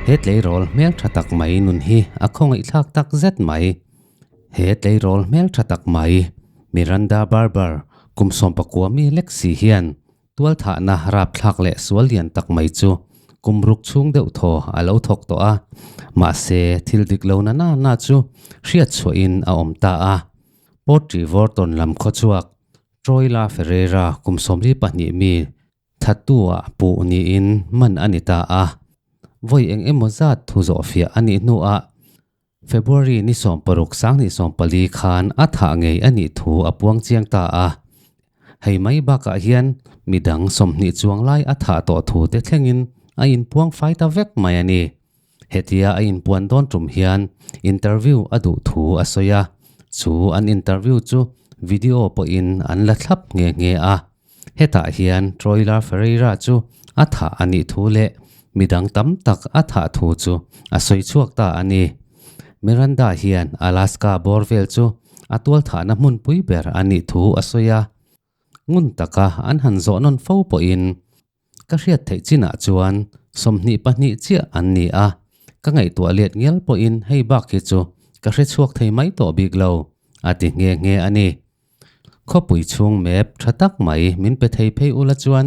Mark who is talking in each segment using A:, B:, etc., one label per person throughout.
A: He tleirawl hmel tha tak mai nun hi a khawngaihthlak tak zet mai. He tleirawl hmel tha tak mai Miranda Barber kum sawmpakua mi lek si hian tualthahna rapthlak leh sual lian tak mai chu kum ruk chhung deuh thaw a lo thawk tawh a, mahse thil dik lo na na na chu hriat chhuahin a awm ta a. Port Trevorton lam khawchhuak Troy-La Ferreira kum 22 mi Thattu-ah puh niin man a ni ta a. Vawi eng emaw zat thu zawhfiah a nih hnuah February ni 16 2014 khan a thah ngei a nih thu a puang chiang ta a. Hei mai bakah hian midang 20 chuang lai a thah tawh thu te thlengin a inpuang fai ta vek mai a ni. Hetia a inpuan dawn tum hian interview a duh thu a sawi a, chu an interview chu video pawhin an la thlap nghe nghe a. Hetah hian Troyler Ferreira chu a thah a nih thu leh midang tam tak a thah thu chu a sawi chhuak ta a ni. Miranda hian Alaska bawr vel chu a tualthahna hmunpui ber a nih thu a sawi a. Ngun taka an han zawh nawn fo pawhin ka hriat theih chinah chuan 22 chiah an ni a, ka ngaihtuah let ngial pawhin hei bak hi chu ka hre chhuak thei mai tawh bik lo, a ti nghe nghe a ni. Khawpui chhung map tha tak mai min pe thei phei ula chuan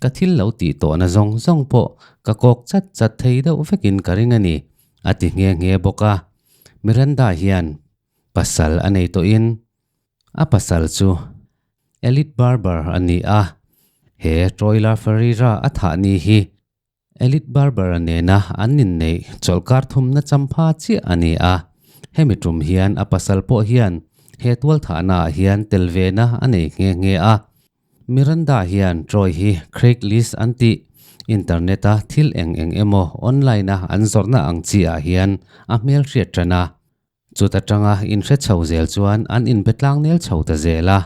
A: ka thil lo tih tawhna zawng zawng pawh ka kawk chat chat thei deuh vekin ka ring a ni, a ti nghe nghe bawk a. Miranda hian pasal a nei tawhin a pasal chu Elite Barber a ni a, he Troyler Ferreira a thah ni hi Elite Barber nena an inneih chawlhkar thumna champha chiah a ni a. Hemi tum hian a pasal pawh hian he tualthahnaah hian tel vena a nei nghe nghe a. Miranda hian Troy hi Craigslist an tih internet-a thil eng eng emaw online-a an zawrhna ang chi-ah hian a hmel hriat tan a. Chuta tanga inhre chho zel chuan an inbe tlang nel chho ta zel a.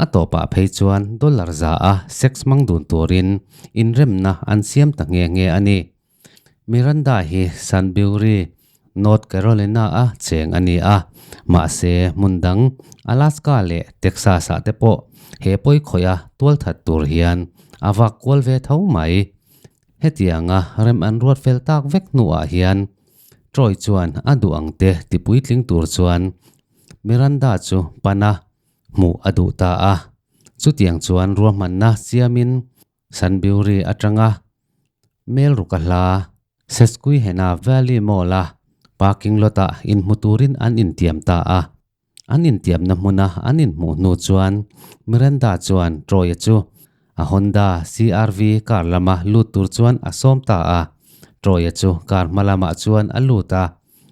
A: A tawpah phei chuan dollar za a sex hmang dun turin inremna an siam ta nghe nghe a ni. Miranda hi Sunbury, North Carolina a cheng a ni a, mahse hmun dang Alaska leh Texas ah te pawh he pawi khawih a tualthat tur hian a vak kual ve tho mai. Hetianga rem an ruat fel tak vek hnuah hian Troy chuan a duh ang te ti puitling tur chuan Miranda chu pan a, hmuh a duh ta a. Chutiang chuan ruahmanna siamin Sunbury atanga Melruka hla Susquehanna Valley Mall-a parking lot-ah inhmu turin an intiam ta a. An intiamna hmuna an inhmuh hnu chuan Miranda chuan Troy-a chu a Honda CR-V car lama lut tur chuan a sawm ta a. Troy-a chu car hma lamah chuan a lut a.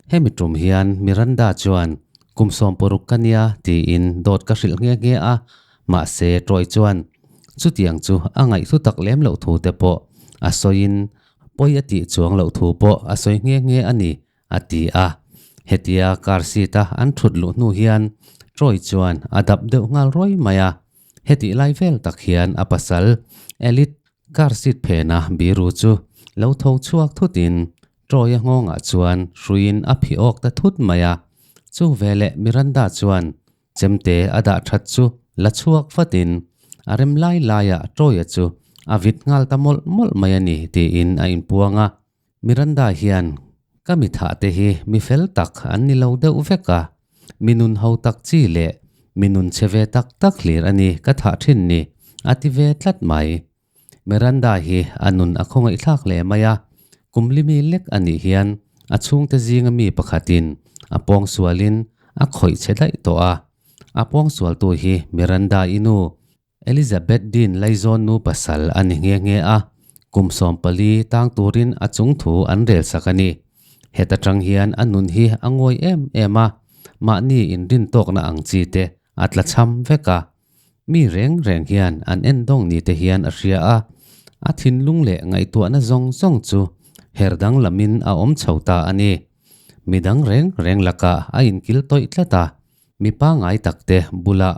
A: Hemi tum hian Miranda chuan, Kum 60 ka nia tiin dawt ka hrilh nghe nghe a, mahse Troy chuan chutiang chu a ngaihhlu tak lem loh thu te pawh a sawiin pawi a tih chuang loh thu pawh a sawi nghe nghe a ni. A ti a. Hetia car seat a an thut luh hnu hian Troy chuan a dap deuh nghal ruai mai a. Hetih lai vel tak hian a pasal Elite car seat phena biru chu lo tho chhuak thutin Troy-a nghawngah chuan hruiin a phih awk ta thut mai a. Chu veleh Miranda chuan chemte a dah that chu la chhuak vatin a rem lai laiah Troy-a chu a vit nghal ta mawlh mawlh mai a ni tiin a inpuang a. Miranda hian ka mi thah te hi mi fel tak an ni lo deuh vek a, mi nun ho tak chi leh mi nun chhe ve tak tak hlir a ni ka thah thin ni, a ti ve tlat mai. Miranda hi a nun a khawngaihthlak hle mai a, kum limi lek a nih hian a chhungte zinga mi pakhatin a pawngsualin a khawih chhe daih tawh a. A pawngsualtu hi Miranda i nu Elizabeth Dean Laizawn nu pasal a ni nghe nghe a, kum 14 tang turin a chung thu an rel sak a ni. Heta tang hian a nun hi a ngawi em em a, mahni inrin tawkna ang chi te a tla cham vek a. Mi reng reng hian an en dawng ni te hian a hria a, a thinlung leh ngaihtuahna zawng zawng chu her dang lamin a awm chho ta a ni. Midang reng reng lakah a inkil tawih tlat a, Mi pangngai takte bula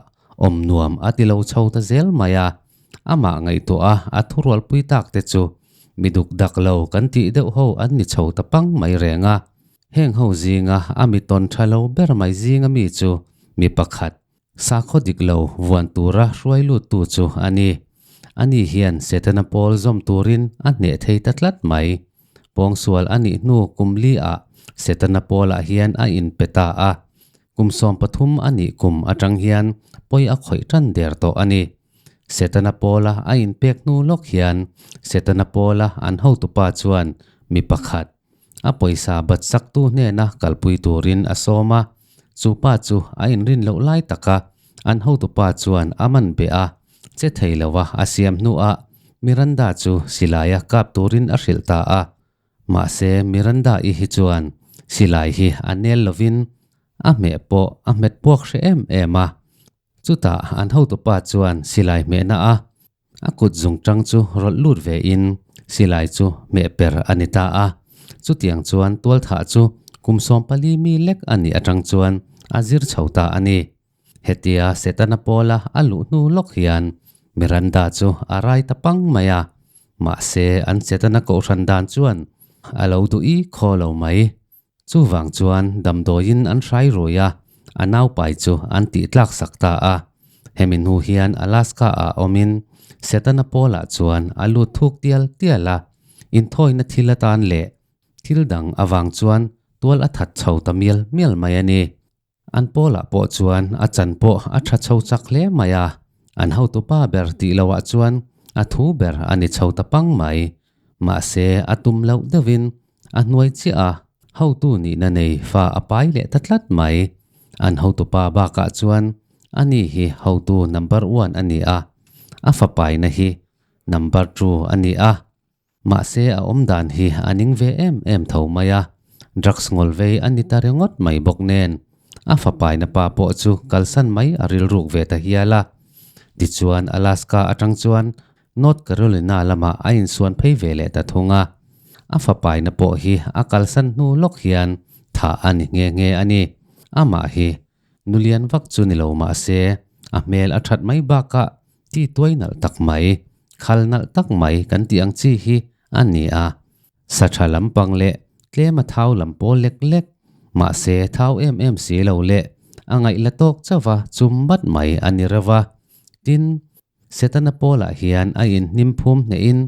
A: awm nuam a ti lo chho ta zel mai a, amah ngaihtuah a a thurualpui tak te chu mi duk dak lo kan tih deuh ho an ni chho ta pang mai reng a. Heng ho zinga a mi tawn tha lo ber mai zinga mi chu mi pakhat, sakhaw dik lo vuan tura hruai lut tu chu a ni. Ani hian Setana pawl zawm turin a hneh thei ta tlat mai. Pawngsual a nih hnu kum li ah Setana pawlah hian a inpe ta a, kum 13 a nih kum atang hian pawi a khawih tan der tawh a ni. Setana pawla a inpek hnu lawk hian Setana pawla an hotupa chuan mi pakhat, a pawisa bat saktu hnena kalpui turin a sawm a, chu pa chu a inrin loh lai taka an hotupa chuan a man beh a, che thei loa a siam hnuah Miranda chu silaia kap turin a hrilh ta a. Mahse Miranda-i hi chuan silai hi a nel lovin a hmeh pawh a hmet puak hre em em a. Chutah an hotupa chuan silai hmehna a a kut zungtang chu rawlh lut ve in silai chu hmeh per a ni ta a. Chutiang chuan tualthah chu kum 14 mi lek a nih atang chuan a zir chho ta a ni. Hetia Setana pawla a luh hnu lawk hian Miranda chu a rai ta pang mai a, mahse an Setana kohhran dan chuan a lo duh i khaw lo mai. Chuvang chuan damdawiin an hrai rui a, a naupai chu an tih tlak sak ta a. Hemi hnu hian Alaska ah awmin Setana pawlah chuan a lut thuk tial tial a, inthawina thil atan leh thil dang avang chuan tual a that chho ta mial mial mai a ni. An pawlah pawh chuan a chan pawh a tha chho chak hle mai a, an hotupa ber tih lohah chuan a thu ber a ni chho ta pang mai. Mahse, a tum loh deuhin a hnuai chiah a, hotu nihna nei fa a pai leh ta tlat mai. An hotupa bakah chuan ani hi hotu number one a ni a, a fa paina hi number two a ni a. Mahse a awm dan hi a ning ve em em tho mai a, drugs ngawl vei a ni ta ringawt mai bawk nen a fapaina pa pawh chu kalsan mai a rilruk ve ta hial a. Tichuan Alaska atang chuan North Carolina lamah a insuan phei ve leh ta thung a. A fapaina pawh hi a kalsan hnu lawk hian thah a ni nghe nghe a ni. Amah hi nulian vak chu ni lo mahse a hmel a that mai bakah Ti tuai nalh tak mai, khal nalh tak mai kan tih ang chi hi a ni a. Sa tha lampang leh tlem a thau lam pawl lek lek, mahse thau em em si lo leh a ngaih la tawk chauh a chum bat mai a ni reuh a. Tin, Setana pawlah hian a inhnim phum hnehin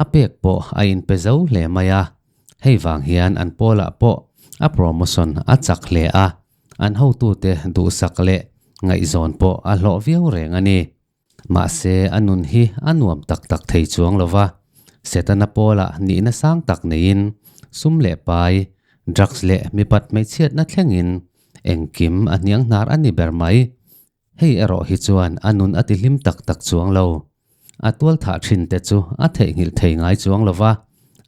A: a pek pawh a inpe zo hle mai a. Hei vang hian an pawlah pawh a promotion a chak hle a. An hotute duhsak leh ngaihzawn pawh a hlawh viau reng a ni. Mahse, a nun hi a nuam tak tak thei chuang lo va. Setana pawlah nihna sang tak neiin sum leh pai, drugs leh mipat hmeichhiatna thlengin engkim a hniang hnar a ni ber mai. Hei erawh hi chuan a nun a ti hlim tak tak chuang lo. A tual thah thin te chu a theihnghilh thei ngai chuang lo va,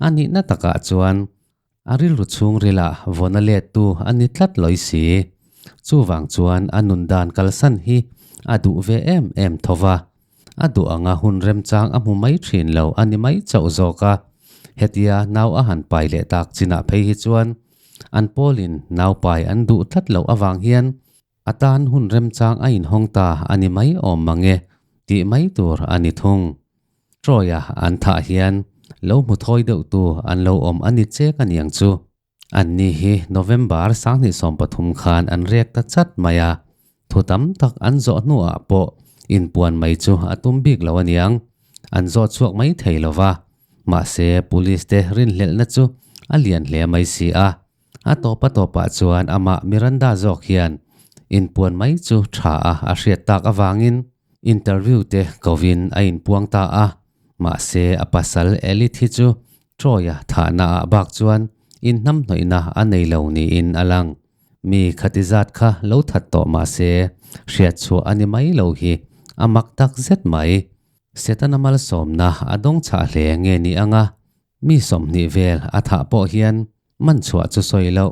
A: a nihna takah chuan A rilru chhungrilah vawn a lettu a ni tlat lawi si. Chuvang chuan a nun dan kalsan hi a duh ve em em tho va. A duh anga hun remchang a hmu mai thin lo a ni mai chauh zawk a. Hetia nau a han pai leh tak chinah phei hi chuan an pawlin nau pai an duh tlat loh avang hian a tan hun remchang a inhawng ta a ni mai awm mang e tih mai tur a ni thung. Troy-a an thah hian lo hmu thawi deuhtu an lo awm a ni chek a niang chu. Anni hi November 2013 khan an rek ta chat mai a, thu tam tak an zawh hnuah pawh inpuan mai chu a tum bik lo a niang. An zawh chhuak mai thei lo va, mahse police te rinhlelhna chu a lian hle mai si a. A tawp a tawpah chuan amah Miranda zawk hian inpuan mai chu tha a a hriat tak avangin Interview te kovin a inpuang ta a, mahse a pasal Elith hi chu Troy-a thahna ah bak chuan inhnamhnawihna a nei lo niin a lang. Mi khati zat kha lo that tawh mahse hriatchhuah a ni mai lo hi a mak tak zet mai. Setana malsawmna a dawng chhah hle nge ni anga mi 20 vel a thah pawh hian man chhuah chu sawi loh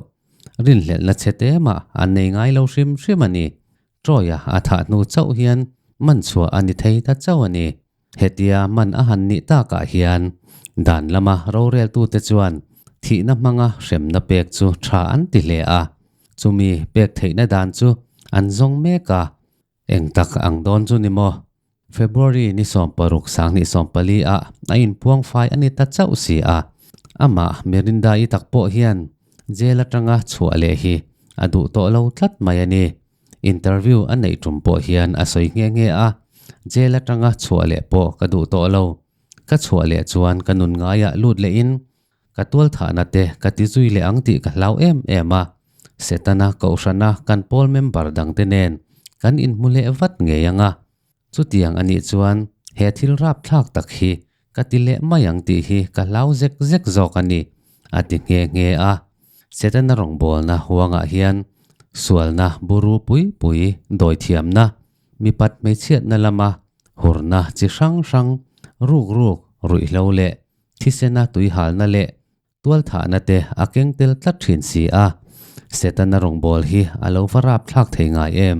A: rinhlelhna chhe te mah an nei ngai lo hrim hrim a ni. Troy-a a thah hnu chauh hian man chhuah a ni thei ta chauh a ni. Hetia man a han nih takah hian dan lama roreltute chuan thihna hmanga hremna pek chu tha an ti hle a, chumi pek theihna dan chu an zawng mek a, eng tak ang dawn chu ni maw? February ni 16 2014 ah a inpuang fai a ni ta chauh si a, amah Mirinda-i tak pawh hian jail atanga chhuah leh hi a duh tawh lo tlat mai a ni. Interview a neih tum pawh hian a sawi nghe nghe a, jail atanga chhuah leh pawh ka duh tawh lo. Ka chhuah leh chuan ka nun ngaiah lut lehin. ka tual thahna te ka ti zui leh ang tih ka hlau em em a. Setana kohhrana kan pawl member dangte nen kan inhmu leh vat ngei ang a. Chutiang a nih chuan he thil rapthlak tak hi ka ti leh mai ang tih hi ka hlau zek zek zawk a ni, a ti nghe nghe a. Setana rawngbawlna huangah hian sualna buru pui pui dawithiamna, mipat hmeichhiatna lama hurna chi hrang hrang, ruk ruk, ruihhlo leh thisena tuihalna leh Tualthahna te a keng tel tlat thin si a, Setana rawngbâwl hi a lo va râpthlâk thei ngai em?